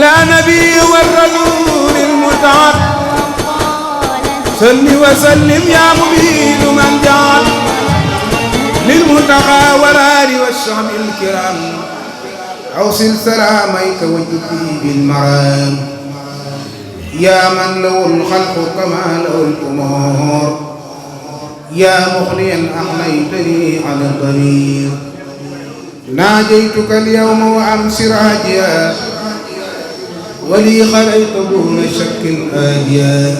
على نبي والرسول المتعب صل وسلم يا مبين من جعل للمتقى والآل والشعب الكرام أوصل سلاميك وجدي بالمرام يا من له الخلق كما له الأمور يا مخليا أحليتني على الضمير ناجيتك اليوم وأمس راجيا ولي خليت دون شك آجيا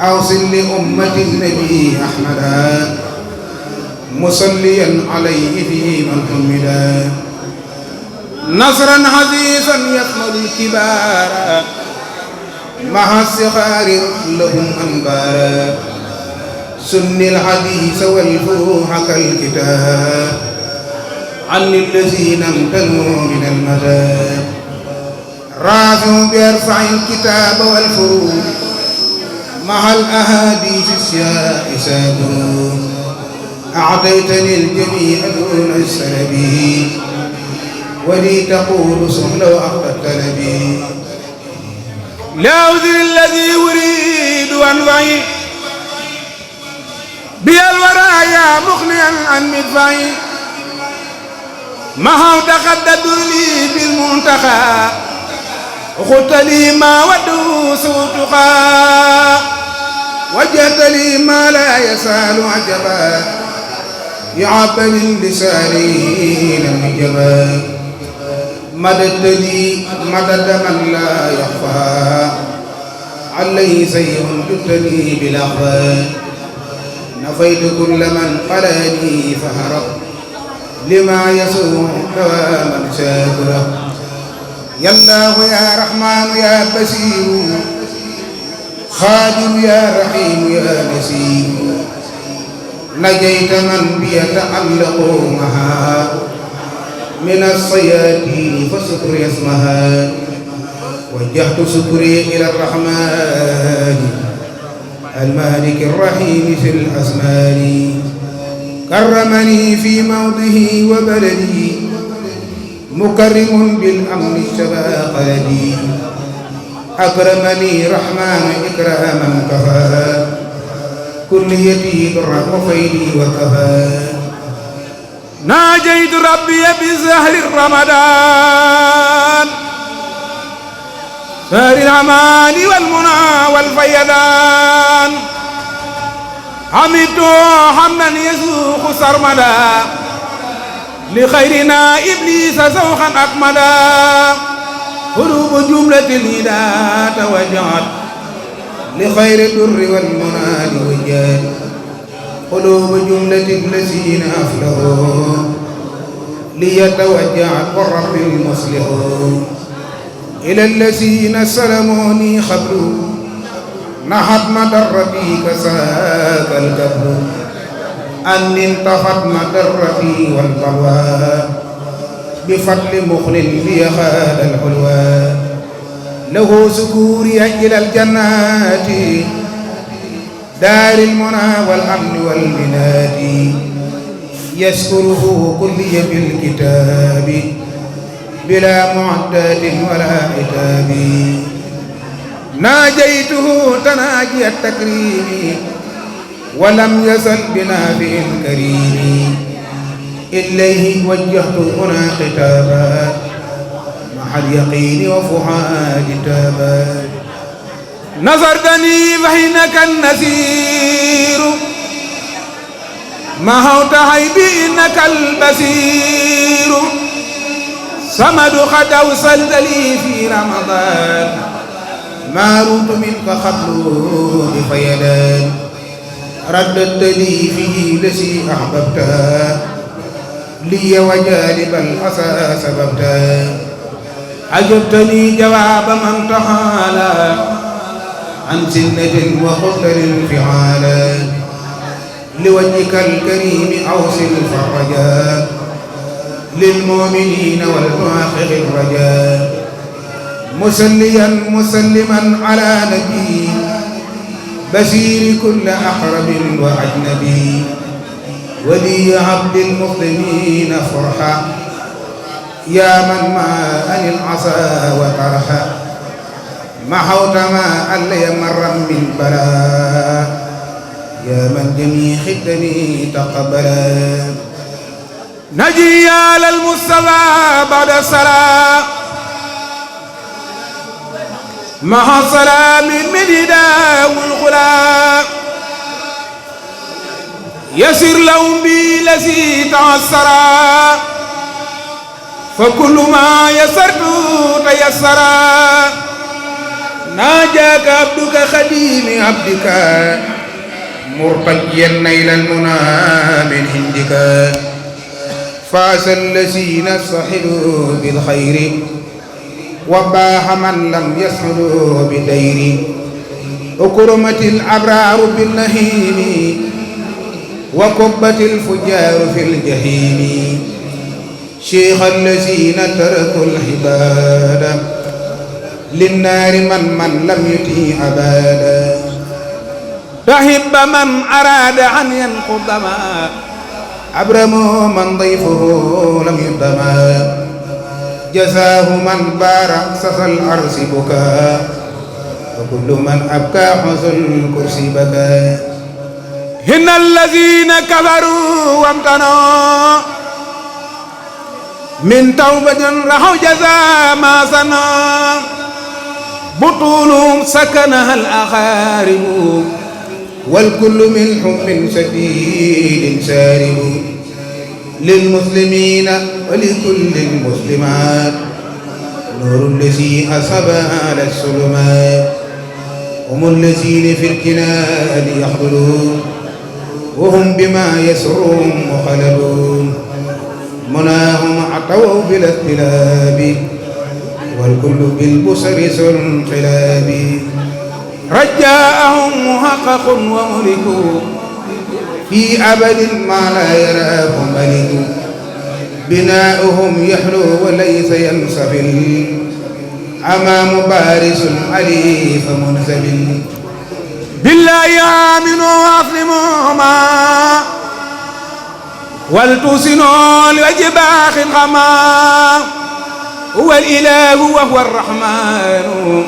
أوصل لأمة النبي أحمدا مصليا عليه في من حمدا نصرا عزيزا يكمل الكبار مع الصغار لهم أنبارا سن الحديث والفروح كالكتاب عن الذين امتنوا من المذاب رافع بيرفع الكتاب والفروح مع الأحاديث السياء سابوا أعطيتني الجميع دون السلب ولي تقول سهل وأخذت لبي لا أذر الذي أريد أنفعي بي الورايا مغنيا عن مدفعي ما هو تقدد لي بالمنتخى وخذت لي ما ودوا سوتقا وجهت لي ما لا يسال عجبا يعبل اللساني لم يجبا مددت لي مدد من لا يخفى عليه سيء جدتني بالأخفى نفيت كل من قلاني فهرب لما يسوء دواما شاكرا يا الله يا رحمن يا بصير خادم يا رحيم يا نسير نجيت من بيتعلق معها من الصيادين فسكر اسمها وجهت سكري إلى الرحمن المالك الرحيم في الأزمان كرمني في موضه وبلدي مكرم بالأمن الشبا قلدي أكرمني رحمن إكراما كفى كليتي برا وفيدي وكفى ناجيت ربي بزهر رمضان شهر الأمان والمنى والفيضان حمدت حمدا يسوق سرمدا لخيرنا إبليس سوخا أكمدا قلوب جملة الهدى توجهت لخير الدر والمنى وجهت قلوب جملة الذين أفلحوا ليتوجهت والرب المصلح إلى الذين سلموني خبروا نحت مدرتي كساك الكبر أن انتفت مدرتي والبلوى بفضل مخل لي خاد الحلوى له سكوري إلى الجنات دار المنى والأمن والمناد يذكره كلي بالكتاب بلا معدات ولا عتاب ناجيته تناجي التكريم ولم يزل بنافع كريم إليه وجهت هنا خطابا مع اليقين وفؤاد تابا نظرتني فحينك النذير محوت عيبي إنك البصير صمد قد أوصلت لي في رمضان ما رمت منك قبل بفيدان رددت لي فيه الذي أحببته لي وجالب الأسى سببته عجبتني جواب من تحالى عن سنة وخطر انفعالا لوجهك الكريم أوصل الفرجا للمؤمنين والمحقق الرجاء مسليا مسلما على نبي بشير كل أقرب وأجنبي ولي عبد المسلمين فرحا يا من ما أن العصا وطرحا محوت ما ألي مرا من بلاء يا من جميع خدمي تقبلا نجي على المصطفى بعد الصلاة مع السلام من هداه والغلا يسر لهم بي الذي تعسرا فكل ما يسرت تيسرا ناجاك عبدك خديم عبدك مرتجيا نيل المنى من هندك فاز الذين سحروا بالخير وباح من لم يسحروا بدير أكرمت الأبرار بالنهيم وكبت الفجار في الجحيم شيخ الذين تركوا العبادة للنار من لم يطيع أبدا تحب من أراد أن ينقض ما أبرموا من ضيفه لم يقدما جزاه من بارك سس الأرض بكاء وكل من أبكى حزن الكرسي بكى إن الذين كفروا وامتنوا من توبة رحوا جزاء ما صنعوا بطولهم سكنها الأخارب والكل من حب شديد سارب للمسلمين ولكل المسلمات نور الذي أصاب على الظلمات هم الذين في الكناد يحضرون وهم بما يسرهم مخلدون مناهم عطوا بلا اختلاف والكل بالبصر ذو انقلاب رجاءهم محقق وملك في أبد ما لا يراه ملك بناؤهم يحلو وليس ينسفل أمام بارز عليه فمنزل بالله آمنوا وأسلموا ما ولتوسنوا لوجه باخ الغما هو الإله وهو الرحمن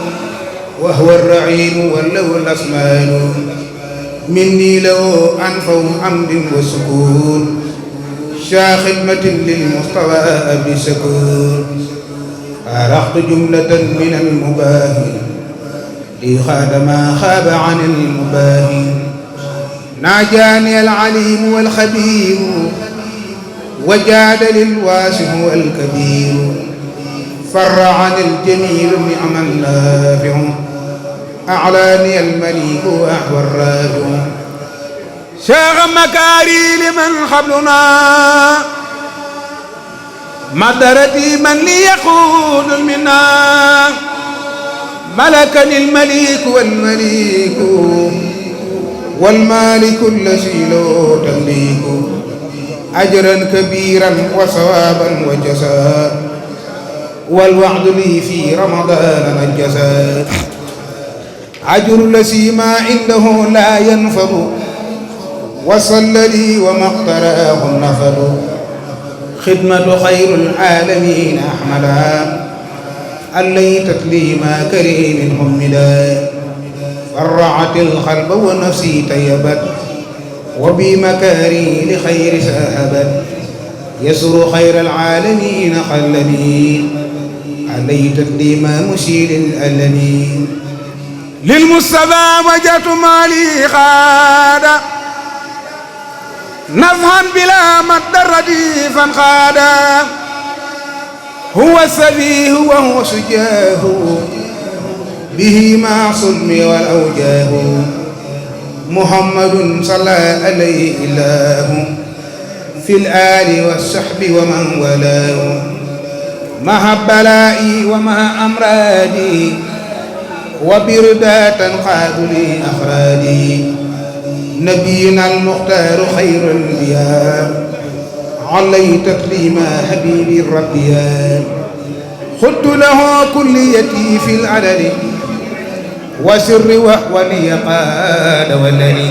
وهو الرعيم وله الأسمان مني له أنفع حمد وسكون شا خدمة للمصطفى بسكون أرحت جملة من المباهي لي خاد ما خاب عن المباهي ناجاني العليم والخبير وجاد للواسع والكبير فر عن الجميل نعم النافع أعلاني المليك وأحوى الرافع شاغ مكاري لمن قبلنا مدرتي من ليقود المنا ملكني المليك والمليك والمالك الذي له تمليك أجرا كبيرا وثوابا وجزاء والوعد لي في رمضان الجزاء أجر الذي ما عنده لا ينفض وصلى لي وما اقتراه النفض خدمة خير العالمين أحمدا أليتت لي ما كريم حمدا فرعت القلب ونفسي تيبت وبمكاري لخير ساهبت يسر خير العالمين خلني أليتت لي ما مشيل الألمين للمصطفى وجدت مالي خادا نفحا بلا مدرة فانقادا هو السفيه وهو سجاه به مع صلمي والأوجاه محمد صلى عليه الله في الآل والصحب ومن والاه مع بلائي ومع أمرادي وبردا تنقاد لي أخرادي نبينا المختار خير الأنبياء علي تكريما حبيبي الربيا خدت له كليتي في العدد وسر وهو لي قاد ولدي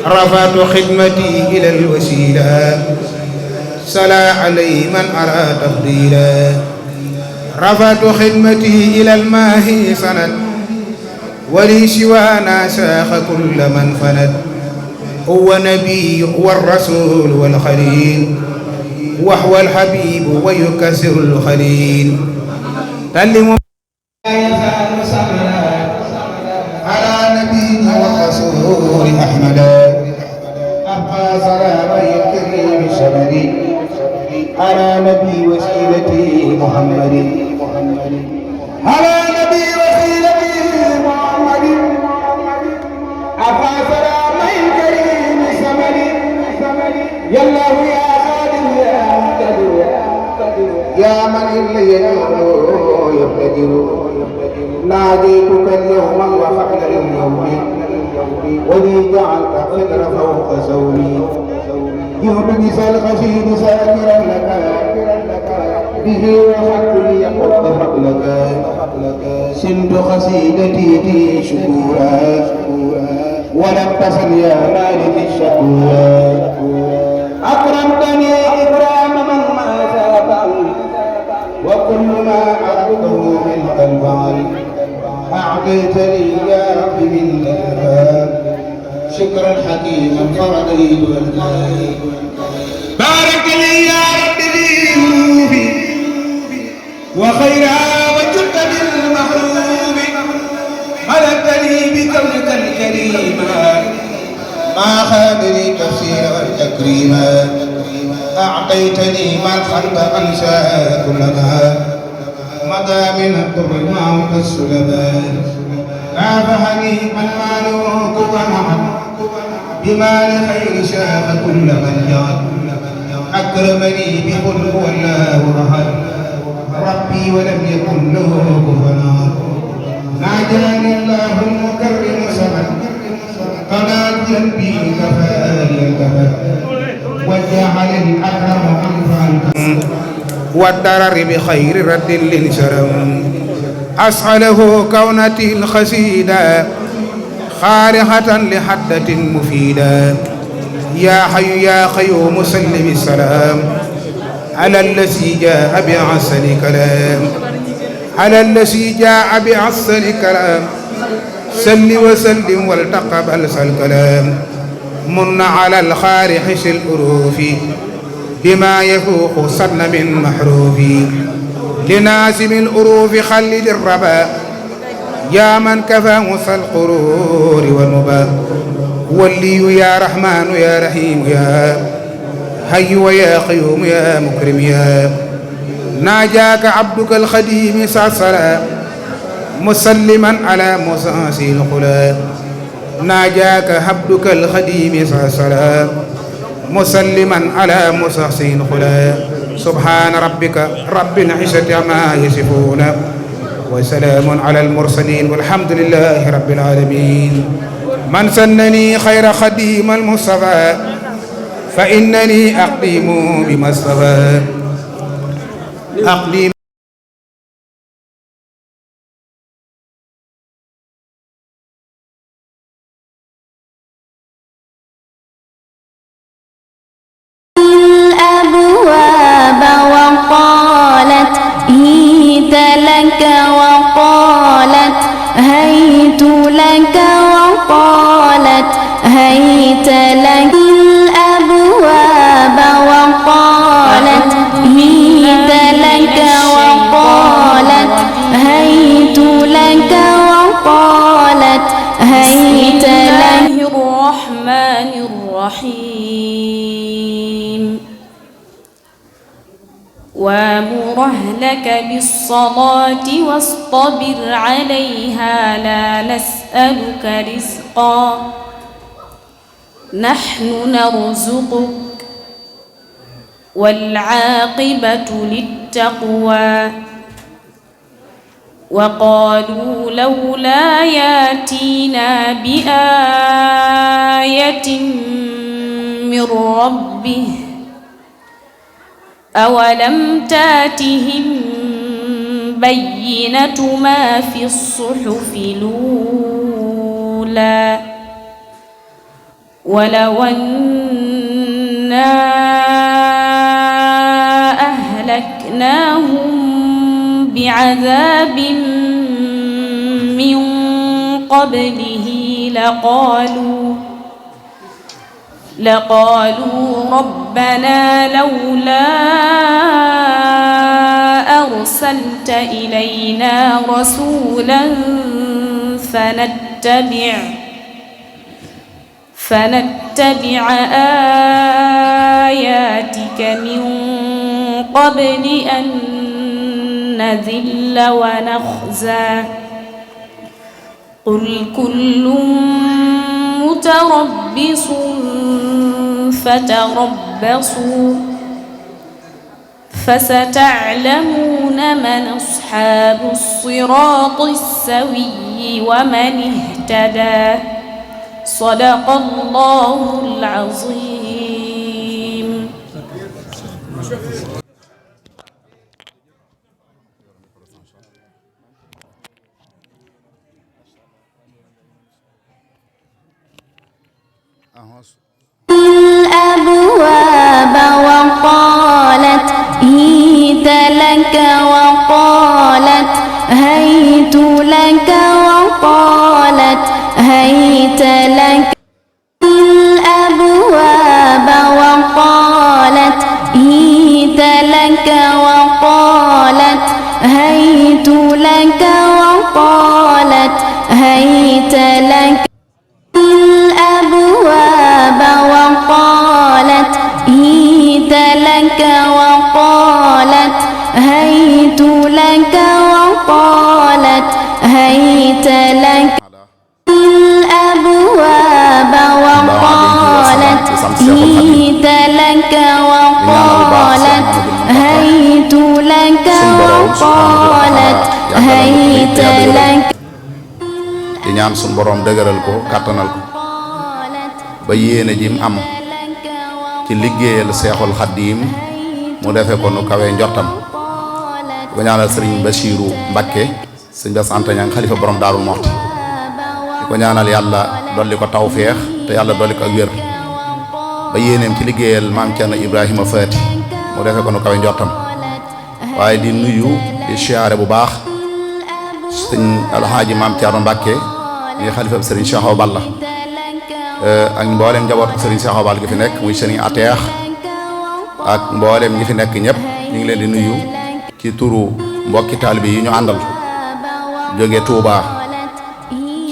رفعت خدمتي إلى الوسيلة صلى عليه من أرى تفضيلا رفعت خدمتي إلى الماهي سند ولي سوانا ساخ كل من فند هو نبي والرسول والخليل وهو الحبيب ويكسر الخليل تلم على نبي والرسول أحمد أبقى سلام الكريم الشمري على نبي وسيلتي محمد على نبي وسيلتي محمد أبقى سلام الكريم الشمري يا الله يا خالد يا مقتدر يا من إلي يقتدر ناديتك اليوم وقبل اليوم ولي جعلت قدر فوق سومي يهبني الخشيد ساكرا لك به وحق لي قد فضلك سنت خسيدتي في شكورا ولم تصل يا مالك الشكورا أكرمتني إكرام من ما سافعل وكل ما أردته منك الفعل أعطيت لي يا رب من الأباب شكرا حكيما فرضيت والآي بارك لي يا رب في حروفي وخيرها وجدت بالمحروم ملكتني بكونك الكريم ما خادني تفسيرا تكريما أعطيتني ما الخلق أنسى كلما مضى من الضر الموت السلمان نافعني من ماله كفنا بما لخير شاف كل من جاد أكرمني بقل هو الله أحد ربي ولم يكن له كفنا ناجاني الله المكرم سمد قناة جنبي كفاني الكفن وجعل الأكرم أنفع والضرر بخير رد للشرم أسأله كونتي الخسيدة خارقة لحدة مفيدة يا حي يا قيوم سلم السلام على الذي جاء بأحسن كلام على الذي جاء بأحسن كلام سل وسلم والتقبل الكلام من على الخارح الأروف بما يفوق صدن من محروف لناسم الأروف خلد الربا يا من كفى موسى القرور والنبا ولي يا رحمن يا رحيم يا حي ويا قيوم يا مكرم يا ناجاك عبدك الخديم صلى مسلما على مساسي الخلا ناجاك عبدك الخديم صلى مسلما على مساسي الخلا سبحان ربك رب العزة عما يصفون وسلام على المرسلين والحمد لله رب العالمين من سنني خير خديم المصطفى فإنني أقدم بما اصطفى أقدم الأبواب وقالت هيت لك وقالت هيت لك وقالت هيت لك الأبواب وقالت هيت لك وقالت هيت لك وقالت هيت لك الرحمن الرحيم وامر أهلك بالصلاة واصطبر عليها لا نسألك رزقا نحن نرزقك والعاقبة للتقوى وقالوا لولا ياتينا بآية من ربه أولم تاتهم بينة ما في الصحف الأولى ولو أنا عذاب من قبله لقالوا ربنا لولا أرسلت إلينا رسولا فنتبع آياتك من قبل أن نذل ونخزى قل كل متربص فتربصوا فستعلمون من أصحاب الصراط السوي ومن اهتدى صدق الله العظيم. الأبواب وقالت هيت لك وقالت هيت لك وقالت هيت لك الأبواب وقالت هيت لك وقالت هيت لك وقالت هيت لك الأبواب وقالت هيت لك وقالت هيت لك وقالت هيت لك الأبواب وقالت هيت لك وقالت هيت لك وقالت هيت لك di ñaan sun borom dëgëral ko kàttanal ko ba yéene jim am ci liggéeyal Seexul Xaddiim mu defe ko nu kawe njortam ko ñaanal sëriñ Basiiru Mbakke sëriñ Bass Anta Ñaŋ xalifa borom Daaru Muxti di ko ñaanal yàlla dolli ko tawfeex te yàlla dolli ko ak wér ba yéeneem ci liggéeyal maam Cerno Ibrahima Faati mu defe ko nu kawe njortam waaye di nuyu di siyaare bu baax sëñ alxaaji maam Cerno Mbakke ñi xalifa sëriñ Cheikh Awa Balla ak mboolem njabootu sëriñ Cheikh Awa Balla gi fi nekk muy sëriñ Ateex ak mboolem ñi fi nekk ñëpp ñu ngi leen di nuyu ci turu mbokki taalibe yi ñu àndal jóge Touba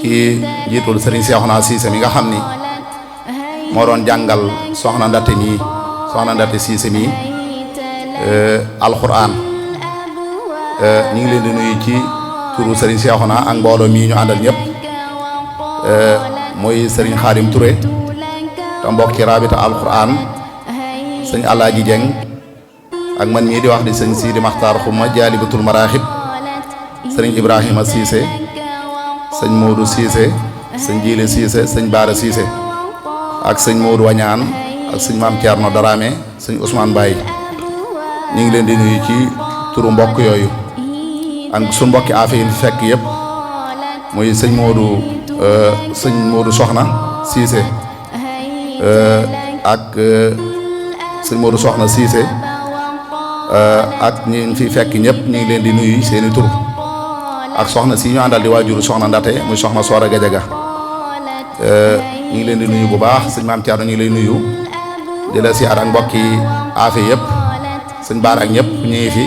ci njiitul sëriñ Cheikhouna Cissé mi nga xam ni moo doon jàngal soxna Ndate Cissé mi alquran ñu ngi leen di nuyu ci turu sëriñ Cheikhouna ak mbooloo mii ñu àndal ñëpp mooy sëriñ Xaadim Touré te mbokk ci rabita alquran sëñ Alaaji Jeng ak man mii di wax di sëñ Sidi Maxtaar Xuma Jaalibatul Maraaxib sëriñ Ibrahima Cissé sëñ Modou Cissé sëñ Jiile Cissé sëñ Baara Cissé ak sëñ Modou Wañaan ak sëñ Maam Thierno Darame sëñ Ousmane Baye ñu ngi leen di nuyu ci turu mbokk yooyu ak su mbokki affaire yi fekk yëpp muy sëñ Modou Soxna Cissé ak sëñ Modou Soxna Cissé ak ñi fi fekk ñëpp ñu ngi leen di nuyu seeni tur ak soxna si ñu àndal di waajuru soxna Ndate muy soxna Soora Gajaga ñu ngi leen di nuyu bu baax sëñ Maam Thierno ñu ngi lay nuyu di la siyaar ak mbokki affaire yëpp sëñ Baar ak ñëpp ñu ngi fi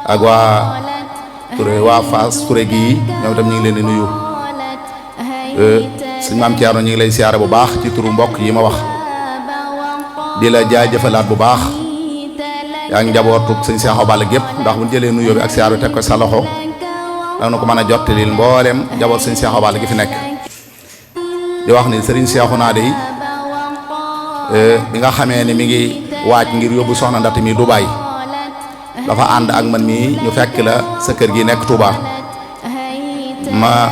ak waa Touré waa Fass Touré gii ñoom itam ñu ngi leen di nuyu sëñ Maam Thierno ñu ngi lay siyaare bu baax ci turu mbokk yi ma wax di la jaajëfalaat bu baax yaa ngi njabootu sëñ Cheikh Awa Balla gépp ndax bu ñu jëlee nuyoo bi ak siyaar bi teg ko sa loxo danga ko mën a jottalil mboolem njaboot sëñ Cheikh Awa Balla gi fi nekk di wax ni sëriñ Cheikhouna dey bi nga xamee ni mi ngi waaj ngir yóbbu soxna Ndate mi Dubaay dafa ànd ak man mii ñu fekk la sa kër gi nekk Touba ma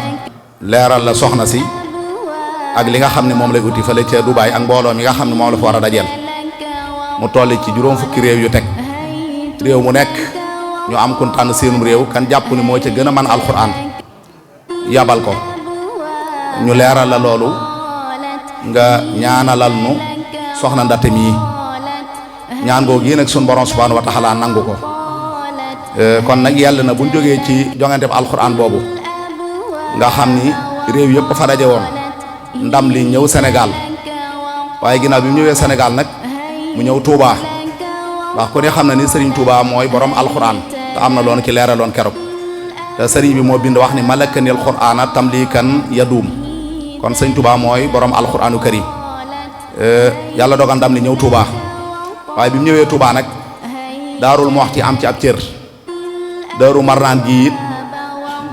leeral la soxna si ak li nga xam ne moom lay uti fële ca Dubaay ak mbooloo mi nga xam ne moom la fa war a dajeel mu toll ci juróom fukki réew yu teg réew mu nekk ñu am kun tànn seenum réew kan jàpp ni moo ca gën a man alxuraan yabal ko ñu leeral la loolu nga ñaanalal nu soxna Ndate mii ñaan googu yi nag sun borom subhanahu wa taala nangu ko kon nag yàlla na buñ jógee ci jongante bi alxuraan boobu nga xam ni réew yëpp fa daje woon ndam li ñëw Sénégal waaye ginnaaw bi mu ñëwee Sénégal nag mu ñëw Touba ndax ku ne xam na ni Serigne Touba mooy borom alxuraan te am na loon ci leeraloon keroog te Serigne bi moo bind wax ni malakanil qur'ana tamlikan yadum kon Serigne Touba mooy borom alxuraanu karim yàlla dogal ndam li ñëw Touba waaye bi mu ñëwee Touba nag Daarul Muxti am ci ab cër Daaru Marnaan gi it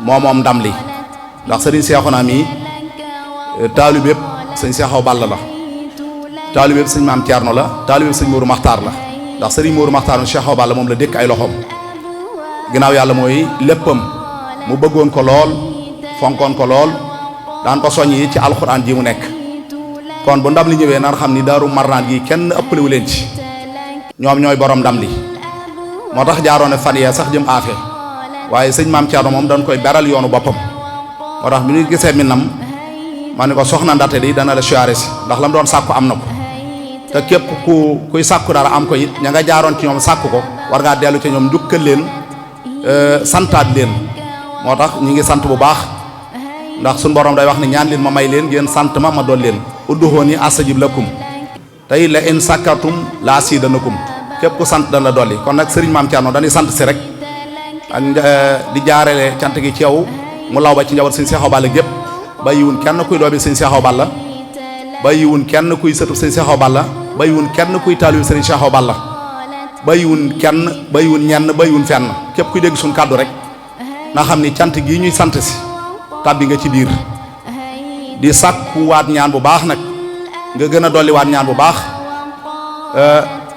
moom ndam li ndax Serigne Cheikhouna mi taalibeeb sëñ Cheikhaw Balla la taalibeeb sëñ Maam Thierno la taalibeeb sëñ Mourou Makhtar la ndax Serigne Mourou Makhtar Cheikhaw Balla moom la dékk ay loxoom ginnaaw yàlla mooy léppam mu bëggoon ko lool fonkoon ko lool daan ko soññ yi ci alxuraan ji mu nekk kon bu ndam li ñëwee naan xam ni Daaru Marnaan gi kenn ëppalewu leen ci ñoom ñooy borom ndam li moo tax jaaroon fan yee sax jëm aafe waaye sëñ Maam Thierno moom dañ koy beral yoonu boppam moo tax bi ñu gisee minam ma ne ko soxna Ndate di dana la siyaare si ndax la mu doon sàkku am na ko te képp kuy sàkku dara am ko it ña nga jaaroon ci ñoom sàkku ko war ngaa dellu ci ñoom njukkal leen santaat leen moo tax ñi ngi sant bu baax ndax suñu borom day wax ni ñaan leen ma may leen ngeen sant ma doon leen udduhooni astajib lakum tey la in sakkartum la asidanakum képp ku sant dana la dolli kon nag Serigne Maam Thierno dañuy sant si rek ak di jaarale cant gi ci yow mu law ba ci njaboot sëñ Cheikhaw Balla gépp bàyyiwun kenn kuy doomi sëñ Cheikhaw Balla bàyyiwun kenn kuy sëtu sëñ Cheikhaw Balla bàyyiwun kenn kuy taalibu sëñ Cheikhaw Balla bàyyiwun kenn bàyyiwun ñenn bàyyiwun fenn képp kuy dégg suñ kàddu rek na xam ni cant gii ñuy sant si tàbbi nga ci biir di sàkkuwaat ñaan bu baax nag nga gën a dolliwaat ñaan bu baax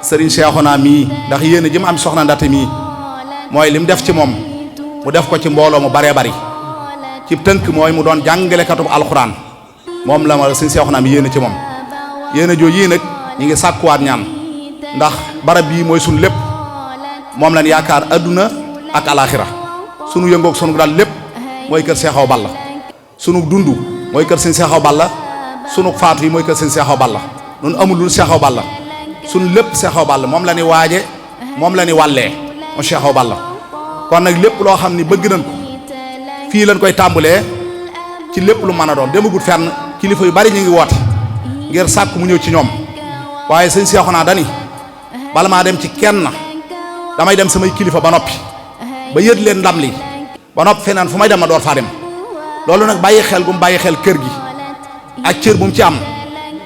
Serigne Cheikhouna mii ndax yéen a jëm am soxna Ndate mii mooy lim def ci moom mu def ko ci mbooloo mu baree bari ci tënk mooy mu doon jàngalekatub alxuraan moom la ma Serigne Cheikhouna mi yéen a ci moom yéen a jooju yii nag ñi ngi sàkkuwaat ñaan ndax barab bii mooy sunu lépp moom lañ yaakaar adduna ak alaxira sunu yëngoog sunu daal lépp mooy kër Cheikhaw Balla sunu dund mooy kër sëñ Cheikhaw Balla sunu faatu yi mooy kër sëñ Cheikhaw Balla nun amul lu Cheikhaw Balla sunu lépp Cheikhaw Balla moom la ni waaje moom la ni wàllee moom Cheikhaw Balla kon nag lépp loo xam ni bëgg nañ ko fii lañ koy tàmbalee ci lépp lu mën a doon demagut fenn kilifa yu bari ñu ngi woote ngir sàkk mu ñëw ci ñoom waaye sëñ Cheikhouna dani bala maa dem ci kenn damay dem samay kilifa ba noppi ba yët leen ndam li ba noppi feneen fu may dem ma door faa dem loolu nag bàyyi xel gu mu bàyyi xel kër gi ak cër bu mu ci am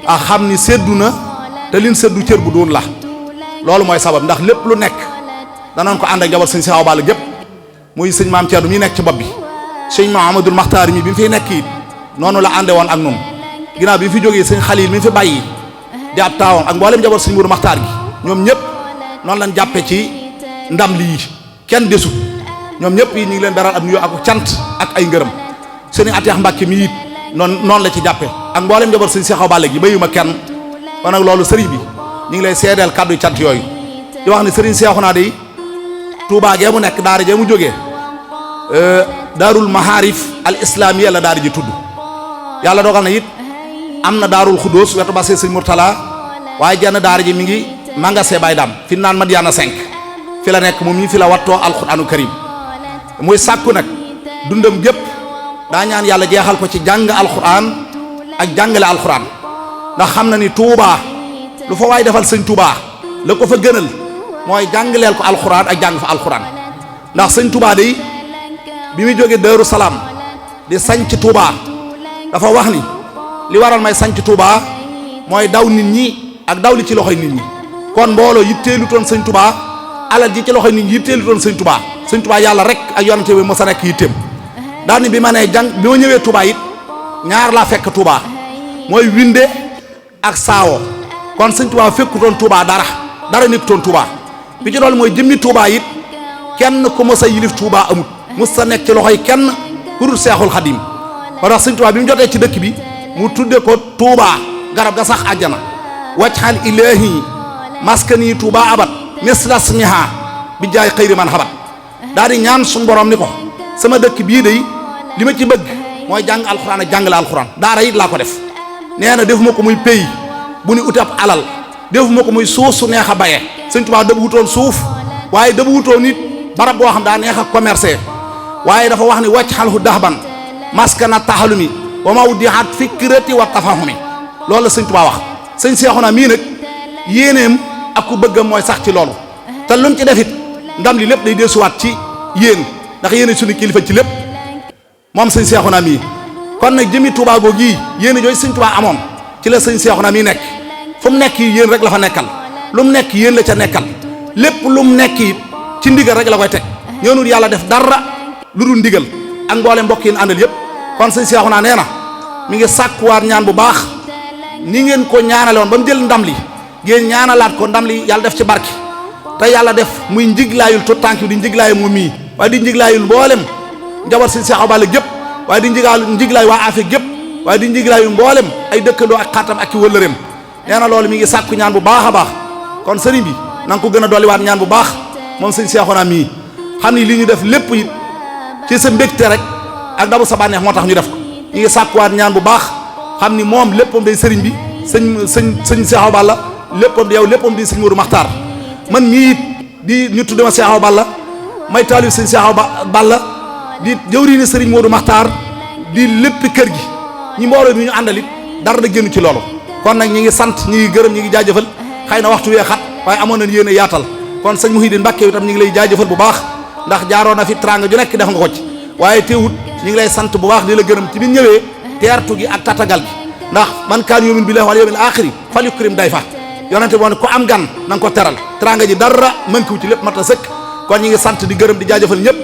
a xam ni seddu na te liñ seddu cër bu doon la loolu mooy sabab ndax lépp lu nekk danañ ko ànd ak njaboot sëñ Cheikhaw Balla gépp muy sëñ Maam Thierno mi nekk ci bopp bi sëñ Mouhamadoul Makhtar mi bi mu fiy nekk it noonu la ànde woon ak noonu ginnaaw bi mu fi jógee sëñ Khalil mi fi bàyyi di ab taawam ak mboolem njaboot sëñ Mourou Makhtar gi ñoom ñëpp noonu lañ jàppe ci ndam lii kenn desut ñoom ñëpp yi ñu ngi leen beral ab nuyoo ak cant ak ay ngërëm sëñ Atiyax Mbàkke mi it noonu la ci jàppe ak mboolem njaboot sëñ Cheikhaw Balla gi bayuma kenn kon nag loolu sëriñ bi ñu ngi lay seedeel kàddu cant yooyu di wax ne sëriñ Cheikhouna day Touba gee mu nekk daara jee mu jógee daarul maharif al islamiyya la daara ji tudd yàlla dogal na it am na daarul xudóos wetu basee sëñ Mourtala waaye jenn daara ji mi ngi mangasee bay daam fi naan Madiana 5 fi la nekk moom ñi fi la wattoo alquranu karim muy sàkku nag dundam gépp daa ñaan yàlla jeexal ko ci jàng alquran ak jàngale alquran ndax xam na ni Touba lu fa waay defal sëñ Touba la ko fa gënal mooy jàngaleel ko alquran ak jàng fa alquran ndax sëñ Touba day bi muy jógee Daaru Salaam di sanc Touba dafa wax ni li waral may sanc Touba mooy daw nit ñi ak daw li ci loxoy nit ñi kon mbooloo yitteelu toon sëñ Touba alal ji ci loxoy nit ñi yitteelu toon sëñ Touba yàlla rek ak yonante bi mos a nekk yitteem daal ni bi ma nee jàng bi ma ñëwee Touba it ñaar laa fekk Touba mooy winde ak saawo kon sëñ Touba fekkutoon Touba dara nekkutoon Touba bi ci dool mooy jëmmi Touba it kenn ku mos a yilif Touba amut mos sa nekk ci loxoy kenn ku dul Seexul Xadim moo tax sëñ Touba bi mu jotee ci dëkk bi mu tudde ko Touba garab ga sax àjjana wajxal ilaahi maskani Touba abat mislasmiha bi jaay xëyri man xabat daal di ñaan suñu borom ni ko sama dëkk bii day li ma ci bëgg mooy jàng alxuraan ak jàngale alxuraan daara it laa ko def nee na defuma ko muy pays bu ni uti ab alal defuma ko muy suuf su neex a baye sëñ Touba dëbb wutoon suuf waaye dëbb wutoon nit barab boo xam daa neex a commercer waaye dafa wax ni wàcc xalhu daxban maskana taxalumi wa mawdihat fikrati wa tafahumi loolu la sëñ Tuubaa wax. sëñ Seexuna mii nag yéeneem ak ku bëggam mooy sax ci loolu te lu mu ci defit ndam li lépp day desuwaat ci yéen ndax yéene suñu kilifa ci lépp moom sëñ Seexuna mii kon nag jëmi Tuubaa googu yi yéene jooju sëñ Tuubaa amoon ci la sëñ Seexuna mii nekk fu mu nekk yéen rek la fa nekkal lu mu nekk yéen la ca nekkal lépp lu mu nekk it ci ndigal rek la koy teg ñoonul yàlla def dara lu dul ndigal ak mboole mbokk yi àndal yëpp kon sëñ Seexuna nee na mi ngi sàkkuwaat ñaan bu baax ni ngeen ko ñaanale woon ba mu jël ndam li ngeen ñaanalaat ko ndam li yàlla def ci barke te yàlla def muy njiglaayul tout tànk bi di njiglaayul moom mii waaye di njiglaayul mboolem njabar sëñ Seex Awa Balla gépp waaye di njiglaay waa Afek gépp waaye di njiglaayul mboolem ay dëkkandoo ak xaatam ak ki wëllëreem nee na loolu mi ngi sàkku ñaan bu baax a baax kon sëriñ bi na nga ko gën a dolliwaat ñaan bu baax moom sëñ Seexuna mii xam ni li ñu def lépp it ci sa mbégte rek ak dabu sa bànneex moo tax ñu def ko ñu ngi sàkkuwaat ñaan bu baax xam ni moom léppam day sëriñ bi sëñ Seex Awa Balla léppam di yow léppam di sëñ Modou Makhtar man mii it di ñu tudde ma Seex Awa Balla may taalib sëñ Seex Awa Balla di jëwriñu sëriñ Modou Makhtar di lépp kër gi ñi mbooloo mi ñu àndal it dara da génn ci loolu kon nag ñi ngi sant ñi ngi gërëm ñi ngi jaajëfal xëy na waxtu wee xat waaye amoon nañ yéen a yaatal kon sëñ Mouhidine Mbacke itam ñi ngi lay jaajëfal bu baax ndax jaaroo na fi tranga ju nekk def nga ko ci waaye teewut ñi ngi lay sant bu baax di la gërëm ci bi ñëwee teertu gi ak tatagal gi ndax man kaan yu'minu billahi wal yawmil aaxiri falyukrim dayfa yonente boo ne ko am gan na nga ko teral tranga ji dara mënkiwu ci lépp mat a sëkk kon ñi ngi sant di gërëm di jaajëfal ñëpp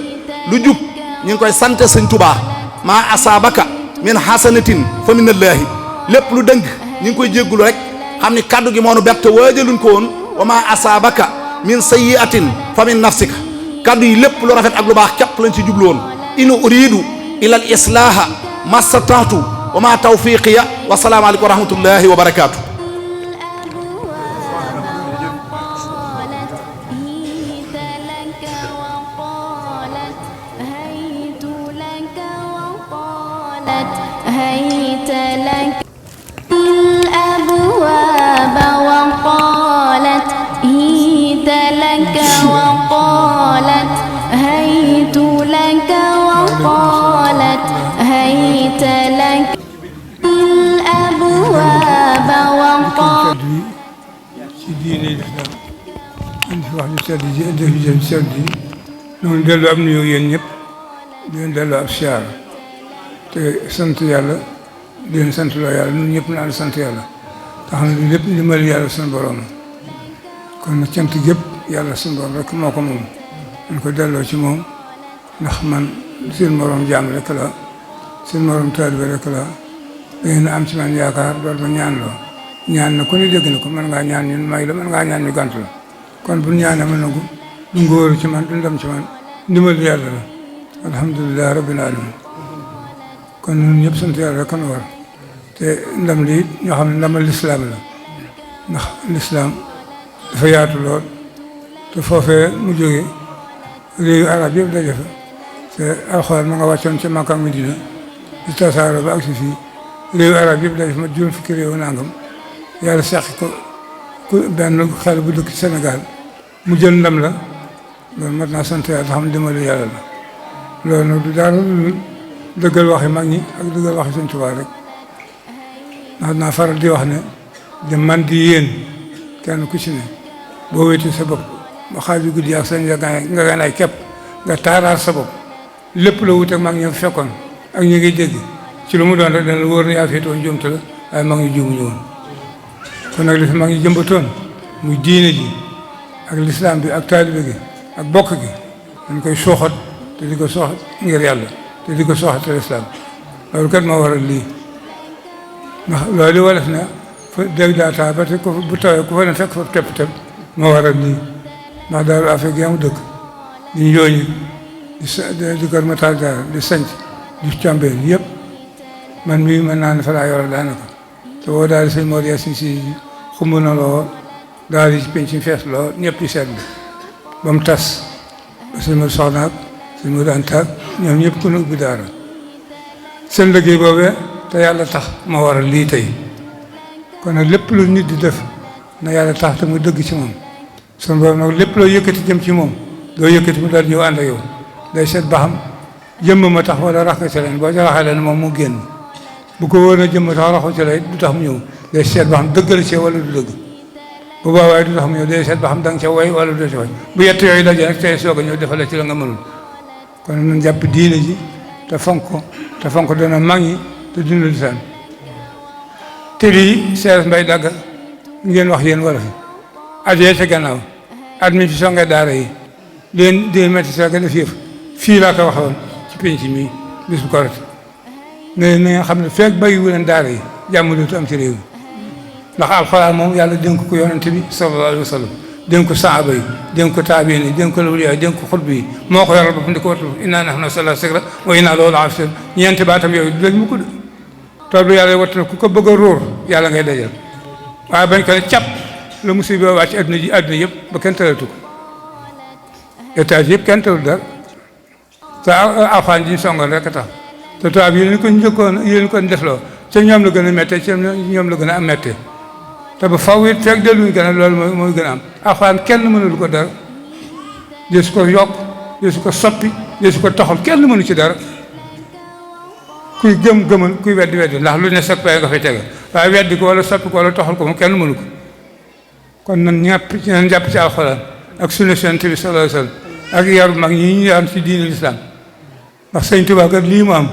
lu jub ñi ngi koy sant sëñ Touba maa asaabaka min hasanatin fa minallaahi lépp lu dëng ñi ngi koy jéggulu rek xam ni kaddu gi moo nu bett waajaluñ ko woon wa maa asaabaka min sayyi'atin fa min nafsika kaddu yi lépp lu rafet ak lu baax képp lañ ci jublu woon in uridu ila al islaha mastata'tu wa ma tawfiqiya wa salaamu aleykum wa rahmatullahi wa barakaatu هيت لك الأبواب وقالت هيت لك وقالت هيت لك وقالت هيت لك الأبواب وقالت ci diine lislaam indi fi wax ju sedd ji indi fi jëm sedd ji noonu dellu am nuyoo yéen ñëpp di leen dellu ab siyaar te sant yàlla di leen sant loo yàlla ñun ñëpp naa sant yàlla te xam ne lépp ndimbal yàlla suñu borom kon nag cant gépp yàlla suñu borom rek moo ko moom dañ ko delloo ci moom ndax man seen morom jaam rek la seen morom taalibe rek la dangeen am ci man yaakaar dool ma ñaan loo ñaan na ku ne dégg na ko mën ngaa ñaan ñun may la mën ngaa ñaan ñu gànt la kon bu ñaanee ma nangu du ngóoru ci man du ndam ci man ndimbal yàlla la alhamdulilah rabbil alamin kon ñun ñëpp sant yàlla rek kon war te ndam lii ñoo xam ne ndamal lislaam la ndax lislaam dafa yaatu lool te foofee mu jógee réewu arab yëpp daje fa te alxuraan ma nga wàccoon ci Makka ak Medina di tasaaro ba ak si fii réewu arab yëpp daje fa ma juróom fukki réewu nangam yàlla seq ko ku benn xel bu dëkk ci Sénégal mu jël ndam la loolu mat naa sant yàlla xam ne dimbali yàlla la loolu nag du dara lu dëggal waxi mag ñi ak dëggal waxi Sëñ Tuubaa rek ndax naa faral di wax ne di man di yéen kenn ku ci ne boo wéeti sa bopp ba xaaju guddi ak sañ nga ganaay képp nga taaraar sa bopp lépp la wut ak mag ñi fekkoon ak ñu ngi dégg ci lu mu doon rek dana wóor na yaa féetoon njuumte la waaye mag ñi juumuñu woon kon nag li fi mag ñi jëmbatoon muy diine ji ak lislaam bi ak taalibe gi ak bokk gi dañ koy soxat te di ko soxat ngir yàlla te di ko soxat te lislaam loolu kat moo waral lii ndax loolu wolof na fa dégg daa taa ba te bu tawee ku fa ne fekk fa tepp moo waral lii ndax daal affaire gi amu dëkk di njooñi di kër Matar Jaara di sanc di càmbeen yëpp man mii mën naa ne fa laa yoro daanaka te woo daal di sëñ Mor Yaasin si xumb na loo daal di penc fees loo ñëpp di seetlu ba mu tas ba sëñ Mor Soxna ak sëñ Mor Anta ak ñoom ñëpp ku ne ubbi daara seen liggéey boobee te yàlla tax moo waral lii tey kon nag lépp lu nit di def na yàlla tax te mu dëgg ci moom sun borom nag lépp loo yëkkati jëm ci moom doo yëkkati mu daal ñëw ànd ak yow day seet ba xam jëmm ma tax wala rax nga ci leen boo ci raxee leen moom mu génn bu ko wóor na jëmm ma tax raxu ci leen du tax mu ñëw day seet ba xam dëgg la ci wala du dëgg bu boobaa du tax mu ñëw day seet ba xam da nga ca way wala du ca way bu yett yooyu daje nag tey soog a ñëw defal la ci la nga mënul kon nañ jàpp diine ji te fonk ko te fonk dana mag ñi te dund lisaan te lii Seex Mbay Dagga ngeen wax yéen wala fi at yee ca gannaaw at mi fi songe daara yi leen di métti sa def yëf fii laa ko waxoon ci penc mi bis bu korite ne na nga xam ne feeg bàyyiwu leen daara yi jàmm dootu am ci réew mi ndax alxuraan moom yàlla dénk ko yonent bi sallallahu alayhi wa sallam dénk ko saaba yi dénk ko taabiin yi dénk ko lawliyaa dénk ko xutba yi moo ko yoral boppam di ko wattu innaa nahnu nazzalnaa zikra wa innaa lahu lahaafizuun ñeenti baatam yooyu du lañ mu ko de tool bi yàlla wattu ku ko bëgg a róor yàlla ngay dajal waaye bañ ko ne cap la musiba wàcc adduna ji adduna yëpp ba kenn tëratu ko étage yëpp kenn tërul dara te alxuraan ji ñu songoon rek a tax te tubaab yi leen ko njëkkoon yéen ko defloo ca ñoom la gën a méttee ca ñoom la gën a am méttee te ba faw it fekk delluñu gën a loolu mooy gën a am alxuraan kenn mënul ko dara de su ko yokk de su ko soppi de su ko toxal kenn mënu ci dara kuy gëmal kuy weddi ndax lu ne soppee nga fay tege waaye weddi ko wala soppi ko wala toxal ko moom kenn mënu ko kon nan nan jàpp ci alxuraan ak sunna Yonent bi sallallahu alayhi wa sallam ak yaru mag ñi ñu yar ci diine lislaam ndax sëñ Tuubaa kat lii mu am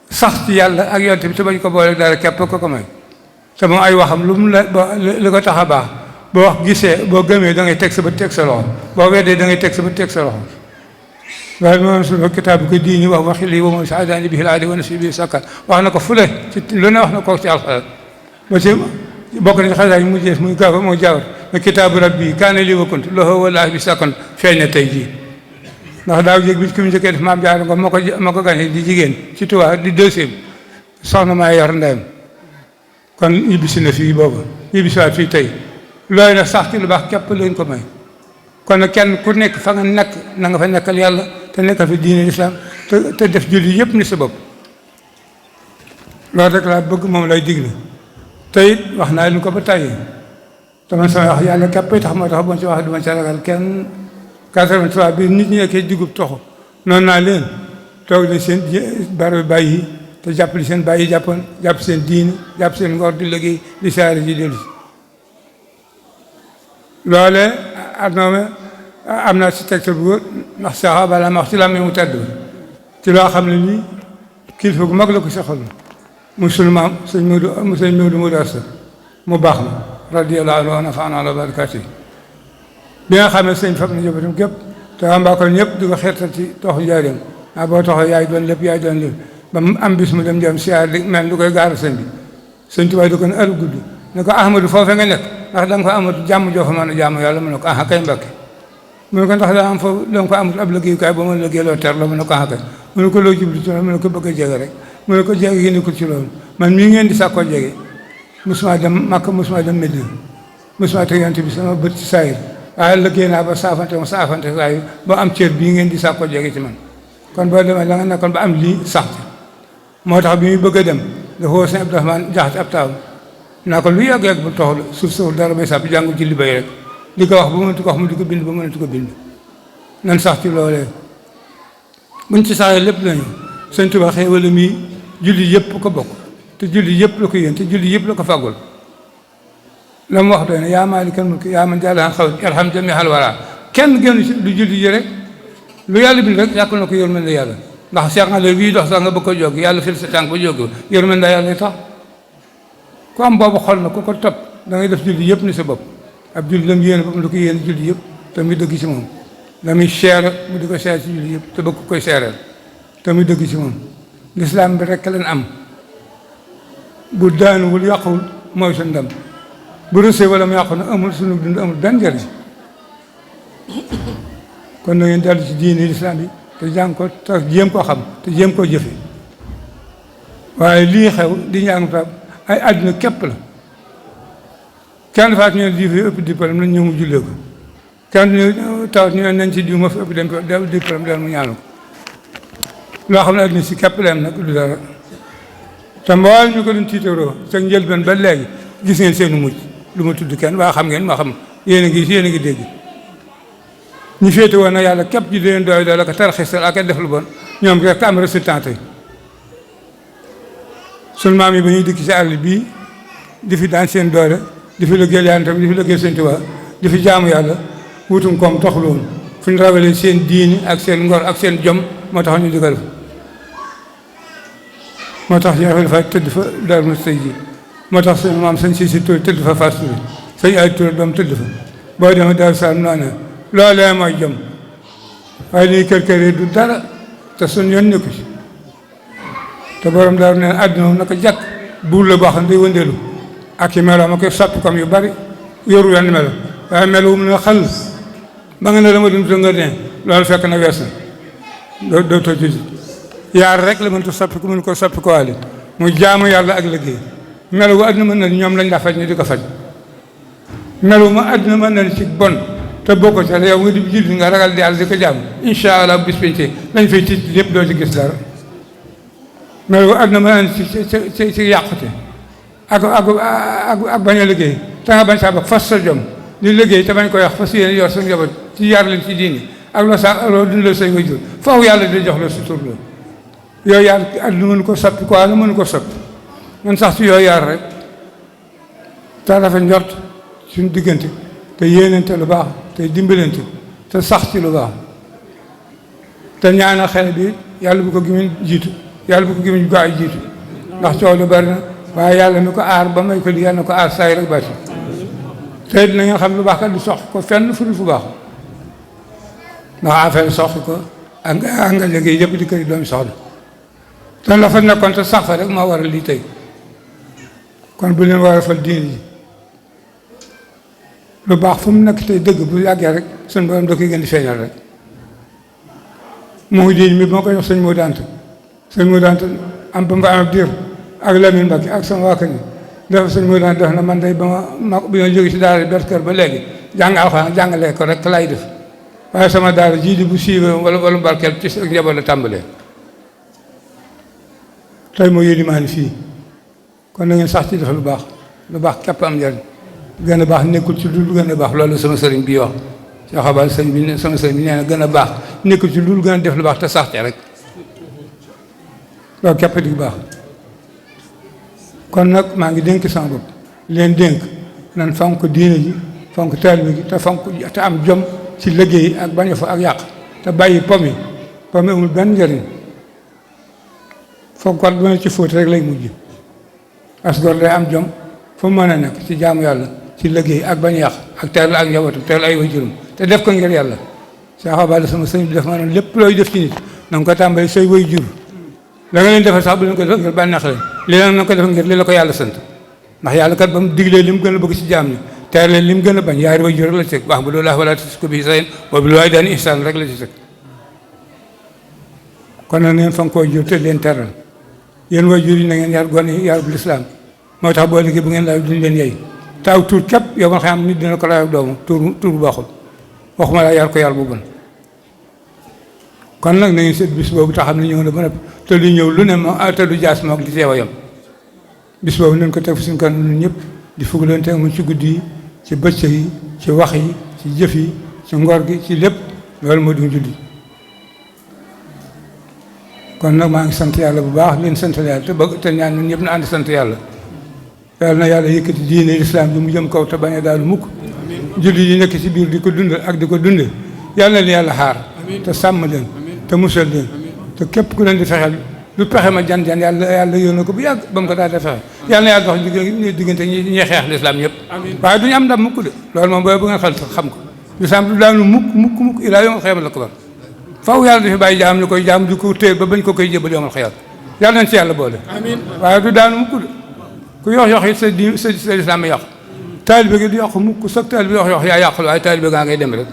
sax ci yàlla ak Yonent bi te bañ ko boole dara képp ko may te moom ay waxam lu mu la li ko tax a baax boo wax gisee boo gëmee da ngay teg sa bët teg sa loxo boo weddee da ngay teg sa bët teg sa loxo waaye moom suñu kitaab bi ko diini wax waxi lii wa moom sa adaani bi xilaadi wa nasi bi sakkan wax na ko fule ci lu ne wax na ko ci alxuraan ba ci bokk na ci xasaay yi mu jees muy gaafa moo jaawar na kitaabu rabbi kaana lii wa kunt lahu wallaahi bi sakkan feeñ na tey jii ndax daaw jéeg bi ki mu njëkkee def maam jaar nga moo ko gane di jigéen ci Tuubaa di deuxième soxna maa yor ndeyam kon ñibbisi na fii boobu ñibbisiwaat fii tey looy nag sax ci lu baax képp leen ko may kon nag kenn ku nekk fa nga nekk na nga fa nekkal yàlla te nekkal fi diine lislaam te def julli yëpp ni sa bopp loolu rek laa bëgg moom lay digle te it wax naa leen ko ba tàyyi te man sama wax yàlla képp tax moo tax bon ci wax duma ci ragal kenn 83 bi nit ñi nekkee dugub toxu noonu naa leen toog leen seen baro bàyyi te jàpp li seen bàyyi jàppoon jàpp seen diine jàpp seen ngor di liggéey di saari ji dellu si loole am naa si tegtal bu wóor ndax saxaaba la ma wax ci làmmiñ mu tedd ci loo xam ne nii kilifa gu mag la ko saxal musulmaan sëñ Moodu Moodu Asta mu baax ma radiyallahu anhu wa nafaana ala barakaati bi nga xam ne sëñ fab na njabootam gépp te waa ko ñëpp di ko xeetal ci toxu njaareem boo toxoo yaay doon lépp yaay doon lépp ba mu am bis mu dem jëm siyaar di mel lu koy gaaral sëñ bi sëñ Tuubaa di ko ne ëru gudd ne ko Ahmadu foofee nga nekk ndax da nga fa amatu jàmm joo fa mën a jàmm yàlla mu ne ko kay Mbàkke mu ne ko ndax daa am foofu da nga fa amatu ab liggéeyukaay ba mën a liggéey loo ter la mu ne ko kay mu ne ko loo jublu ci loolu mu ne ko bëgg a jege rek mu ne ko jege gi nekkul ci loolu man mii ngeen di sàkkoo jege musuma dem Makka musuma dem Medina musuma teg Yonent bi sama bët ci saayir waaye liggéey naa ba saafante waaye ba am cër bii ngeen di sàkkoo jege ci man kon boo demee la nga nekkoon ba am lii sax moo tax bi muy bëgg a dem dafa woo sëñ Abdourahmane Jaxate ab taaw naa ko lu yàgg-yàgg bu toxlu suuf sawul dara bay sàpp jàngu ci li bay rek di ko wax ba mënatu ko wax mu di ko bind ba mënatu ko bind nan sax ci loolee buñ ci saxee lépp lañu sëñ Tuubaa xéewal mi julli yëpp ko bokk te julli yëpp la ko yéen te julli yëpp la ko fàggul la mu wax doy ne yaa maalikal mulki yaa man jàllaan xaw irham jamiihal waraa kenn génn ci lu julli ji rek lu yàlla bind rek yàqul na ko yërmande yàlla ndax seex nga la wii dox sax nga bëgg ko jóg yàlla fil sa tànk ba jóg yërmande yàlla tax ku am boobu xol na ku ko topp da ngay def julli yëpp ni sa bopp ab julli la mu yéene boppam da ko yéene julli yëpp te muy dëgg ci moom la muy seere mu di ko seere ci julli yëpp te bëgg koy seereel te muy dëgg ci moom lislaam bi rek leen am bu daanuwul yàquwul mooy sa ndam bu rësee wala mu yàqu na amul sunu dund amul benn njëriñ kon na ngeen dellu ci diine lislaam bi te jàng ko te jéem koo xam te jéem koo jëfe waaye lii xew di njàng tab ay àdduna képp la kenn faat ñu ne diw fi ëpp diplôme nañ ñëw mu jullee ko kenn tawat ñu ne nañ ci diw ma fi ëpp diplôme del mu ñaanu ko loo xam ne àdduna si képp la am nag du dara te mbool ñu ko doon tiitaroo sa njëlbeen ba léegi gis ngeen seenu mujj lu ma tudd kenn waa xam ngeen maa xam yéen a ngi dégg ñu féete woon na yàlla képp ji di leen doy doole ko tarxisal ak def lu bon ñoom rek am résultat tey sunu maam yi ba ñuy dikk ci àll bii di fi daan seen doole di fi liggéeyal yàlla tamit di fi liggéeyal seen Tuubaa di fi jaamu yàlla wutum koom taxul woon fu ñu rawalee seen diini ak seen ngor ak seen jom moo tax ñu digal moo tax ñu dafa tëdd fa Daaru Muxti tey ji moo tax seen maam sëñ Siisi Ture tëdd fa Fass Touré sëñ ay Touré doom tëdd fa boo demee Daaru Salaam noonu loolee mooy jom waaye lii kër yi du dara te suñ yoon nekku ci te borom daaru neen àdduna moom naka jàkk buur la boo xam ne day wëndeelu ak i meloom ak soppi comme yu bari yoru wenn melo waaye melo wu mu ne xal ba nga ne la ma dund nga ne loolu fekk na wees na doo too juti yaar rek la mënta soppi ku mën ko soppi ko waale muy jaamu yàlla ak liggéey melo wu àdduna mën na ñoom lañ la faj ñu di ko faj melo ma àdduna mën na ci bon te boo ko ca yow nga di julli nga ragal di yàlla di ko jaamu incha allah bis pencee lañ fay tiit lépp doo ci gis dara melo wu àdduna mën na ci yàqute ak bañ a liggéey te nga bañ saa ba fas sa jom di liggéey te bañ ko wax fas yéene yor sa njaboot ci yar leen ci diini ak loo dundal say waajur foofu yàlla di jox la sutur loolu yooyu yaar àdduna mënu ko soppi quoi la mënu ko soppi man sax ci yooyu yaar rek te rafet njort suñu diggante te yéenante lu baax te dimbalante te sax ci lu baax te ñaanal xel bi yàlla bu ko gimiñ jiitu yàlla bu ko gimiñ gaa yi jiitu ndax coow lu bari na waaye yàlla mi ko aar ba may ko li yàlla na ko aar saa yi rek bati te dina ngeen xam lu baax kat di sox ko fenn fu fu baax ndax affaire soxi ko ak nga liggéey yëpp di kër yi doomi soxla te la fa nekkoon te sax fa rek moo waral lii tey kon bu leen war a fal diine ji lu baax fu mu nekk tey dëgg bu yàggee rek seen borom da koy gën di feeñal rek moo diine mi moo ko jox sëñ moo dant am ba nga am diir ak Lamine Mbacke ak sama waa kër yi dafa sëñ moo dant def na man day ba ma jóge si daara ber kër ba léegi jàng alxuraan jàngalee ko rek lay def waaye sama daara jii di bu siiwee wala mbarkeel ci njaboot la tàmbalee tey moo yéeni maa ni fii kon na ngeen sax ci def lu baax képp am njariñ gën a baax nekkul ci lu gën a baax loolu sama sëriñ bii wax soo xabaar sëñ bi sama sëriñ bi nee na gën a baax nekkul ci lu gën a def lu baax te sax ci rek loolu képp di baax kon nag maa ngi dénk sama bopp leen dénk nan fonk diine ji fonk taalibe gi te am jom ci liggéey ak bañ a fa ak yàq te bàyyi pomi amul benn njëriñ foog kon bu ne ci fóot rek lay mujj asgor day am jom fu mu mën a nekk ci jaamu yàlla ci liggéey ak bañ yàq ak teel ak njabootam teel ay waajuram te def ko ngir yàlla saa xabaar sama sëñ bi def ma noonu lépp looy def ci nit na nga ko tàmbali say waajur la nga leen defal sax bu leen ko def ngir bànneex leen li leen na ko def ngir li la ko yàlla sant ndax yàlla kat ba mu diglee li mu gën a bëgg ci jaam ñi teel leen li mu gën a bañ yaari waajur rek la ci teg baax bu loolu laa wala tusriku bihi shay'an wa bil waalidayni ihsaanan rek la ci teg kon nag neen fan koo jur te leen teral yéen waajur yi na ngeen yar gone yi yar bu lislaam moo tax boo liggéey bu ngeen laaj duñ leen yey taaw tuur képp yow man xam nit dina ko laaj ak doomu tuur bu baaxul waxuma laa yar ko yar bu bon kon nag na ngeen seet bis boobu tax xam ne ñëw na ba noppi te lu ñëw lu ne ma te du jaas moog li teewa yam bis boobu nañ ko teg fu suñu kanam ñun ñëpp di fugg leen teg mu ci guddi yi ci bëccëg yi ci wax yi ci jëf yi ci ngor gi ci lépp loolu moo di julli kon nag maa ngi sant yàlla bu baax leen sant yàlla te bëgg te ñaan ñun ñëpp na ànd sant yàlla yàlla na yàlla yëkkati diine lislaam bi mu jëm kaw te bañ a daanu mukk julli yi nekk ci biir di ko dundal ak di ko dunde yàlla na yàlla xaar te sàmm leen te musal leen te képp ku leen di fexeel lu pexe ma jan yàlla yónn ko bu yàgg ba mu ko daal di fexe yàlla na yàlla dox diggante ñi xeex lislaam ñëpp waaye duñu am ndam mukk de loolu moom booy bu ngeen xel xam ko lislaam du daanu mukk ilaa yomal xiyaama ko bar faw yàlla dafa bàyyi jaam ñu koy jaam di ko téye ba bañ ko koy jébal yomal xiyaama yàlla nañ ci yàlla boole waaye du daanu mukk de ku yox it sa lislaam a yàqu taalibe gi du yàqu mukk sax taalibe yox yaa yàqul waaye taalibe gaa ngay dem rek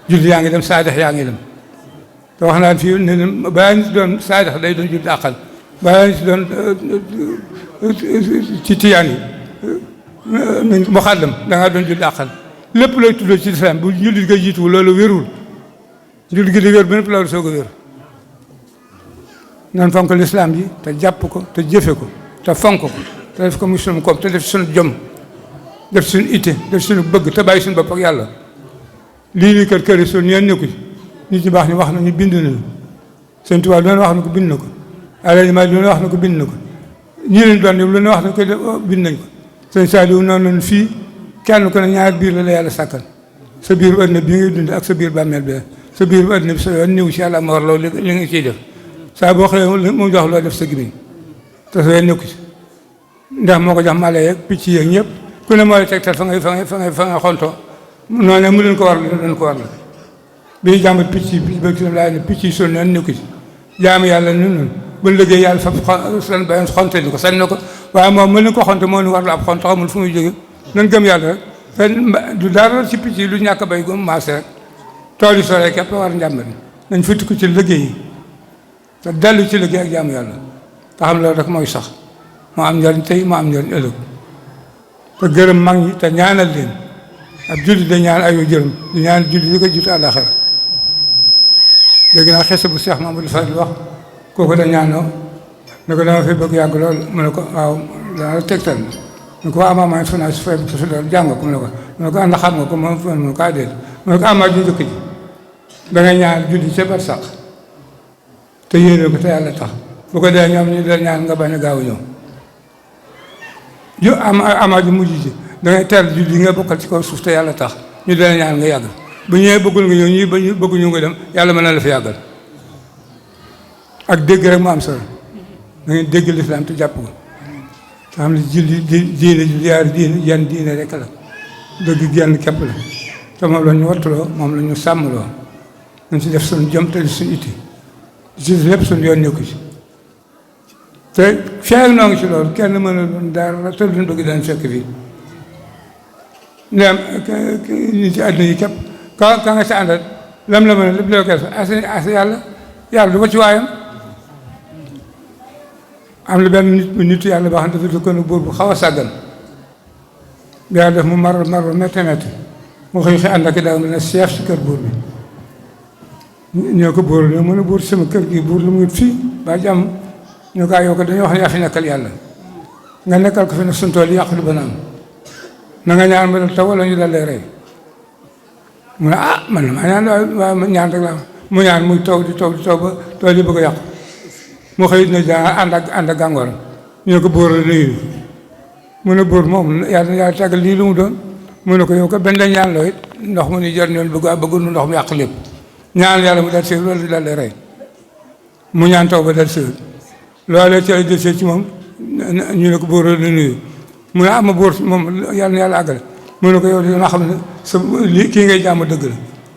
julli yaa ngi dem saadax yaa ngi dem te wax naa fii ne balaa nit doon saadax day doon julli àqal balaa nit doon ci tiyaan yi mu xàddam da ngaa doon julli àqal lépp looy tuddoo ci lislaam bu julli ga jiituwu loolu wérul julli gi di wér ba népp loolu soog a wér nan fonk lislaam ji te jàpp ko te jëfe ko te fonk ko te def ko muy sunu koom te def suñu jom def suñu itte def suñu bëgg te bàyyi suñu bopp ak yàlla lii nii kër këri son ñeen nekku ci nit ñi baax ni wax na ñu bind nañu Sëñ Tuubaa lu ne wax na ko bind na ko Alaaji Maalik lu ne wax na ko bind na ko ñi leen doon lu ne wax na ko bind nañ ko Sëñ Saaliw noonu lañu fii kenn ku ne ñaar biir la yàlla sàkkal sa biir bu àddina bi ngay dund ak sa biir bàmmeel bi sa biir bu àddina bi sa yoon néew ci yàlla ma war loolu li nga ciy def saa boo xëyee mu jox loo def sa gimiñ te sa yoon nekku ci ndax moo ko jox mala yeeg picc yeeg ñëpp ku ne moo la tegtal fa ngay xontoo noonu mu leen ko war la bi ñu jàmbat picc yi ba ci laa ne picc yi sonn yoon nekku ci jaamu yàlla nun bu liggéey yàlla fa seen bayoon xonte ni ko sañ na ko waaye moom mën na ko xonte moo nu war la ab xonte xamul fu muy jóge nan gëm yàlla rek te du dara ci picc yi lu ñàkk bay gu maase rek tool yi sore képp war njàmbat nañ futti ko ci liggéey yi te dellu ci liggéey ak jaamu yàlla te xam loolu rek mooy sax moo am njariñ tey moo am njariñ ëllëg te gërëm mag ñi te ñaanal leen ab julli da ñaan ayu jërëm di ñaan julli yi ko jiitu àllaaxira dégg naa xese bu Cheikh Mamadou Fadil wax kooku da ñaanoo ne ko dama fi bëgg yàgg lool mu ne ko waaw dana la tegtal mu ne ko waa amaamaay fanaa si fay si loolu jàng ko mu ne ko ànd xam nga ko moom mu ne ko àddeel mu ne ko amaa ju njëkk ji da nga ñaan julli ca bar sax te yéene ko te yàlla tax bu ko dee ñoom ñu dee ñaan nga bañ a gaaw a ñëw ju amaa ju mujj ji da ngay teel julli nga bokkal ci kaw suuf te yàlla tax ñu dee ñaan nga yàgg bu ñëwee bëggul nga ñëw ñii bëgguñu nga dem yàlla mën na la fi yàggal ak dégg rek mu am solo da ngeen dégg lislaam te jàpp ko te xam ne julli diine yaari diine yan diine rek la dëgg genn képp la te moom la ñu wattuloo moom la ñu sàmmloo nañ si def suñu jom te suñu itti ci lépp suñu yoon nekku ci te feeg noo ngi ci loolu kenn mën a doon dara te duñ bëgg daan fekk fii ndem ñi ci àddina yi képp ka nga si àndal lam la mën a lépp loo koy def as yàlla du ko ci waayam am na benn nit yàlla boo xam ne dafa dëkkoon buur bu xaw a sàggan yàlla def mu mar métti mu xëy ànd ak daaw ne chef si kër buur bi ñoo ko buur ñoo mën a buur sama kër gi buur lu mu fii ba jàmm ñoo ko yow ko dañoo wax ne yaa fi nekkal yàlla nga nekkal ko fi ne suñu tool yi yàqu du ba naan na nga ñaan ma dal taw wala ñu dal lay rey mu ne man na maa ñaan waaye ñaan rek laa mu ñaan muy taw di taw ba tool yi bëgg a yàqu mu xëy na daa ànd ak gàngooram ñu ne ko buur la nuyu mu ne buur moom yàlla tàggal lii lu mu doon mu ne ko yow ko benn la ñaan loo it ndox mu ni jar ñoon bëggul ndox mu yàq lépp ñaan yàlla mu dal si loolu dal lay rey mu ñaan taw ba dal si loolee ci la del ci moom ñu ne ko buur la nuyu mu ne ama buur moom yàlla na yàlla àggale mu ne ko yow dina xam ne sa lii kii ngay jàmm dëgg la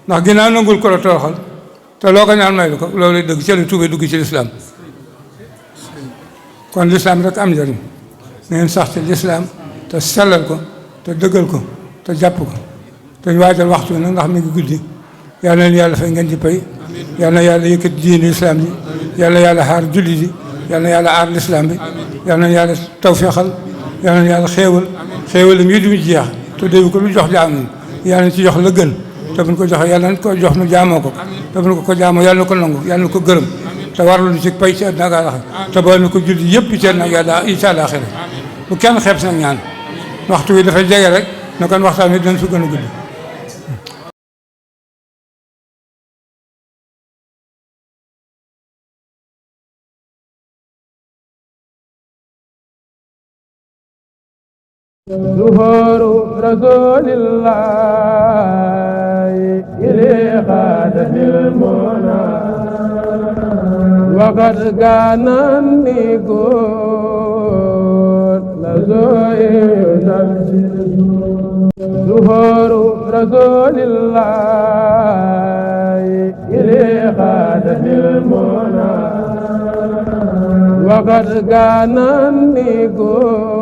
ndax ginnaaw nangul ko la toroxal te loo ko ñaan may la ko loolu dëgg ci la tuubee dugg ci lislaam kon lislaam rek am njëriñ ngeen sax ci lislaam te sellal ko te dëggal ko te jàpp ko te waajal waxtu nag ndax mi ngi guddi yal na leen yàlla fay ngeen ci pay yal na yàlla yëkkati diine lislaam bi yal na yàlla xaar jullit yi yal na yàlla aar lislaam bi yal na yàlla tawfeexal yal na yàlla xéewal yi du jeex te déwu ko lu jox jaam yàlla na ci jox la gën te buñ ko joxee yàlla na ko jox nu jaamoo ko te buñ ko jaamoo yàlla na ko nangu yàlla na ko gërëm te warlu nu ci pay ci àddina ak àllaaxira te boole na ko julli yëpp ci àddina ak yàlla ci àllaaxira bu kenn xeeb sa ñaan waxtu wi dafay jege rek na kon waxtaan wi dinañ fi gën a gudd ظهور رسول الله إلى خاتم المنى وقد كان النيكون لزوئي ظهور رسول الله إلى خاتم المنى وقد كان النيكون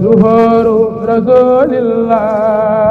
ظهور رسول الله